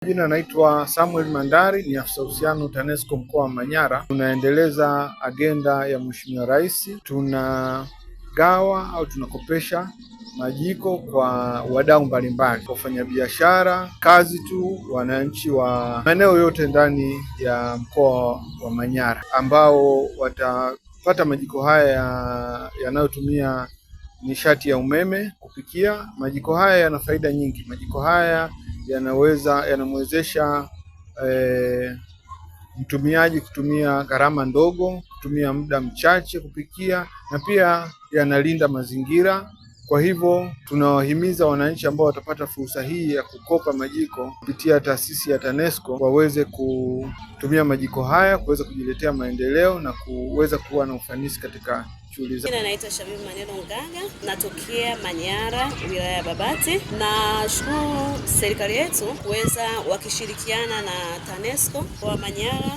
Jina naitwa Samuel Mandari, ni afisa uhusiano TANESCO mkoa wa Manyara. Tunaendeleza agenda ya Mheshimiwa Rais, tunagawa au tunakopesha majiko kwa wadau mbalimbali, wafanyabiashara, kazi tu, wananchi wa maeneo yote ndani ya mkoa wa Manyara ambao watapata majiko haya yanayotumia nishati ya umeme kupikia. Majiko haya yana faida nyingi. Majiko haya yanaweza yanamwezesha mtumiaji kutumia gharama ndogo, kutumia muda mchache kupikia na pia yanalinda mazingira. Kwa hivyo tunawahimiza wananchi ambao watapata fursa hii ya kukopa majiko kupitia taasisi ya TANESCO waweze kutumia majiko haya kuweza kujiletea maendeleo na kuweza kuwa na ufanisi katika shughuli zao. Jina naitwa Shabibu Maneno Ngaga, natokea Manyara, wilaya ya Babati. Nashukuru serikali yetu kuweza wakishirikiana na TANESCO kwa Manyara,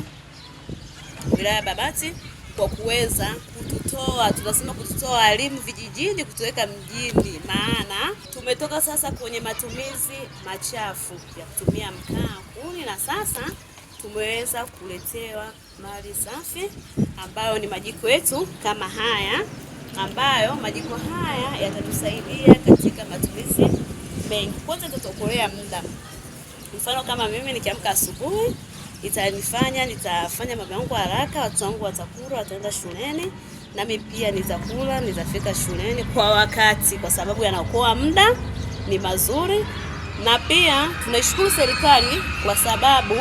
wilaya ya Babati kwa kuweza kututoa, tunasema kututoa elimu vijijini kutuweka mjini, maana tumetoka sasa kwenye matumizi machafu ya kutumia mkaa, kuni, na sasa tumeweza kuletewa mali safi ambayo ni majiko yetu kama haya, ambayo majiko haya yatatusaidia katika matumizi mengi. Kwanza tutaokolea muda. Mfano kama mimi nikiamka asubuhi itanifanya nitafanya mambo yangu haraka, watoto wangu watakula, wataenda shuleni, nami pia nitakula, nitafika shuleni kwa wakati, kwa sababu yanaokoa muda, ni mazuri. Na pia tunaishukuru serikali kwa sababu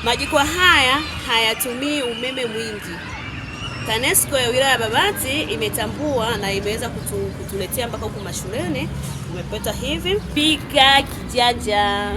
majiko haya hayatumii umeme mwingi. TANESCO ya wilaya ya Babati imetambua na imeweza kutuletea mpaka huku mashuleni, umepata hivi pika kijanja.